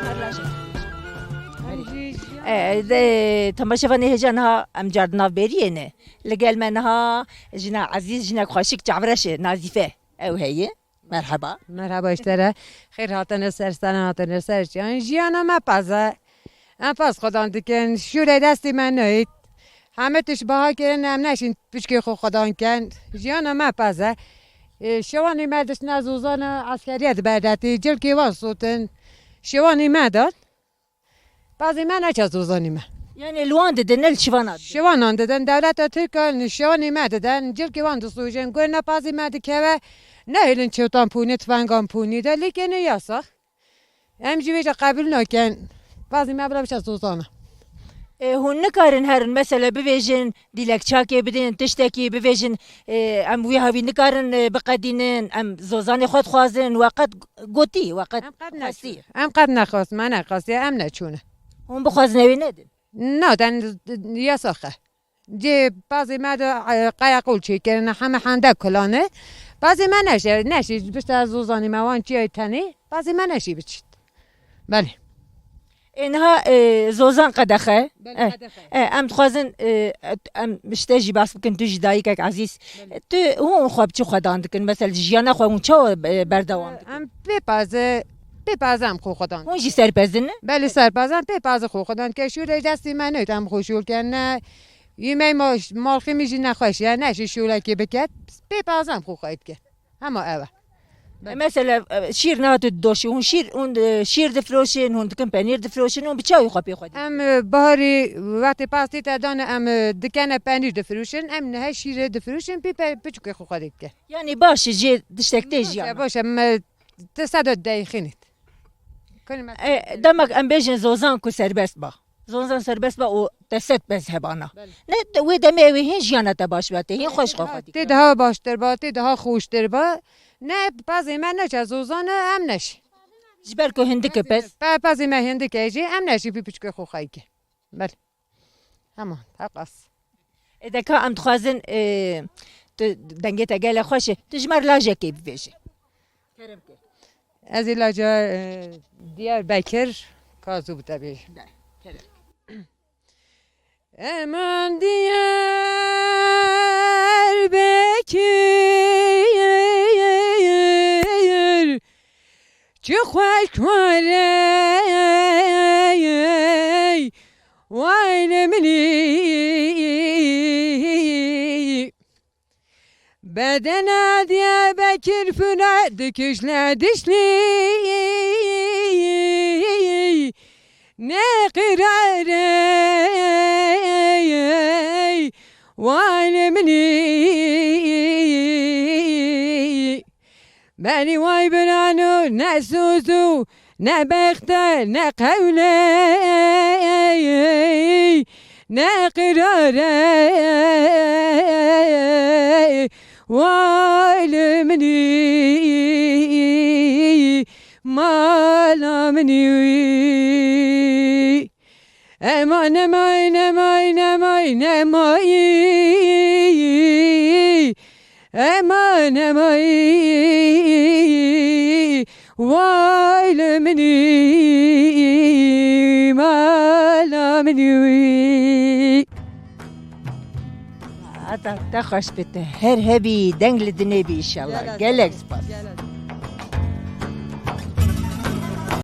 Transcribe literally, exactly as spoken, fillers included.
Merhaba. E, de, temaşevanê hêja niha em car di nav bêriyê ne. Li gel me niha jina ezîz, jinek xweşik çavreş e, Nazîfe. Ew heye. Merhaba. Merhaba ji te re. Xêr hatine ser, sena hatine ser. Yanî jiyana me pez e. Em pez xwedan dikin. Şûrê destê me neyt. Heme tişt biha kirin, em neşin piçkê xwe xwedan ken. Jiyana me pez e. Ê, şewanê me diştine zozana eskeriyê diberdetî. Cilkê wan sotin. Şewanê me dan. Pezê me neçe zozanî me. Yani li wan didin, ne li şivanan didin? Şivanan didin, dewleta Tirk a, şivanê me didin, cilkê wan disûjin, guhna pezê me dikeve, nehêlin çewtan pûnê, tfengan pûnê de, lê kene yasax. Em jî vêca qebûl nakin, pezê me bila biçe zozana. E, hûn nikarin herin, mesela bivêjin, dîlek çakê bidin, tiştekî bivêjin, e, em wî hevî nikarin, e, biqedînin, em zozanê xwe dixwazin, we qet gotî, we qet Em qet xwestî? Neçûn. Em qet nexwest, me nexwestiye, em neçûne. Hûn bixwazin ew ê nedin? Na, den yasax e. Cê pazê me de, e, qeya qol çêkirine, heme hende kulane. Pazê me neşe, neşî, bişte zozanî me wan çiyayê tenê, pazê me neşî biçît. Belê. Ê niha, e, zozan qedexe. Belê, E, qedexe. E, em dixwazin, e, em işte jî behs bikin, tu jî dayikek ezîz. Belê. Tu hûn xwe bi çi xwedan dikin? Mesela jiyana xwe hûn çawa, e, berdewam dikin? Em pê pazê, pê pazê em xwe xwedan. Hûn jî serpezin ne? Belê, serpezan pê pazê xwe xwedan. Ke şûrê destê me neyt em xwe şûr ken ne. Yemey ma-, malxê min jî nexweş e, ne jî şûrekê biket. Pê pazê em xwe xweyt ke. Hema ev e. E, mesela, e, şîr niha tu didoşî, hûn şîr, hûn, e, şîr difiroşin, hûn dikin penîr difiroşin, hûn bi çawa xwe pê xwe dikin? Em, e, biharî wextê pastî te dane, em, e, dikene penîr difiroşin, em nihe şîrê difiroşin, pê pe-, piçûkê xwe xwe dike. Yani baş e, jê tiştek tê Baş e, jiyan. Baş e, em, e, ti sed deyxînit. Kulî me E, demek em bêjin zozan ku serbest ba. Zozan serbest ba û te sed mezhebana. Belê. Ne, te, wê demê ew ê hîn jiyana te baş be, te hîn xweş xwe xwe dike. Tê daha baştir ba, tê daha xweştir ba. Ne, pezê me neçe zozan e, em neşî. Ji ber ku hindik e pez. Pe-, pezê me hindik e jî, em neşî pî piçkê xwe xweyke. Belê. Hema, heqas. Ê deka em dixwazin, e, tu dengê te gele xweş e. Tu ji me re lajekê bibêje. Kerem ke. Ez ê laca, e, Diyarbekir Kazû bi te bêjim. De, kerem. Eman Diyarbekir, çi xweş war e, way li minî. Bedena Diyarbekir funa dikişle dişlî, ne qirare, way li minî. Belî way birano, ne soz û ne bexte, ne qewle, ne qirare. Way li minî, mala minî. Ema nemay, nemay, nemay, nemay. Ema nemay. Way li minî, mala minî. Hata te xweş bite. Her hebî deng li dinê bî inşallah. Gelek spas.